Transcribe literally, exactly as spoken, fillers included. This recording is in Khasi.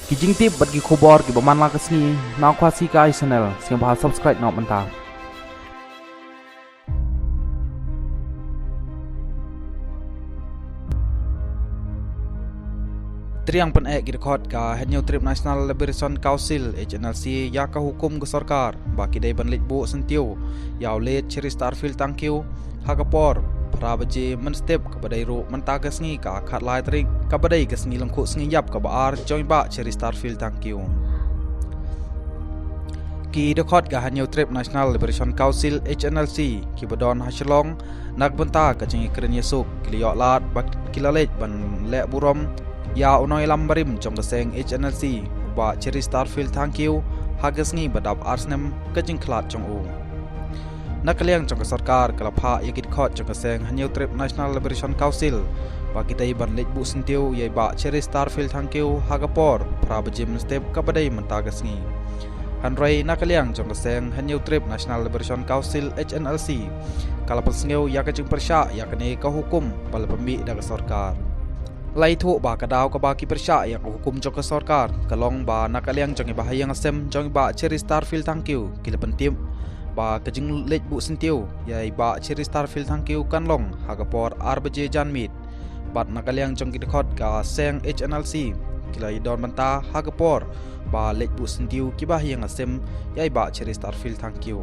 Ki jingtip bad ki khubor kiba man la ka sngi na Khasi Kai Channel, sngewbha subscribe noh mynta. Triang pyneh ki dkhot ka Hynñiewtrep National Liberation Council, H N L C, ïa ka hukum ka sorkar ba ki dei ban leit buh syntiew ïa u late Cheristerfield Thangkhiew ha ka por phra baje mynstep, kaba dei ruh mynta ka sngi ka khatlai tarik, kaba dei ka sngi lyngkhuh sngi ïap kaba ar jong i Bah Cheristerfield Thangkhiew. Ki dkhot ka Hynñiewtrep National Liberation Council, H N L C, kiba don ha Shillong, na ka bynta ka jingïakren ïasuk, ki la ïoh lad ba ki la leit ban leh burom ïa u nongïalam barim jong ka seng H N L C, u Bah Cheristerfield Thangkhiew, ha ka sngi ba dap ar snem ka jingkhlad jong u. Na ka liang jong ka sorkar ka la phah ïa ki dkhot jong ka seng Hynñiewtrep National Liberation Council ba ki dei ban leit buh syntiew ïa i Bah Cheristerfield Thangkhiew ha ka por phra baje mynstep, kaba dei mynta ka sngi. Hynrei na ka liang jong ka seng Hynñiewtrep National Liberation Council, H N L C, ka la pynsngew ïa ka jingpyrshah ïa kane ka hukum ba la pynmih da ka sorkar. La ïathuh ba ka daw kaba ki pyrshah ïa ka hukum jong ka sorkar ka long ba na ka liang jong i bahaïing hasem jong i Bah Cheristerfield Thangkhiew ki la pyntip ba ka jingleit buh syntiew ïa i Bah Cheristerfield Thangkhiew kan long ha ka por ar baje janmiet. Bad na ka liang jong ki dkhot ka seng H N L C, ki la ïadon bynta ha ka por ba leit buh syntiew ki bahaïing hasem ïa i Bah Cheristerfield Thangkhiew.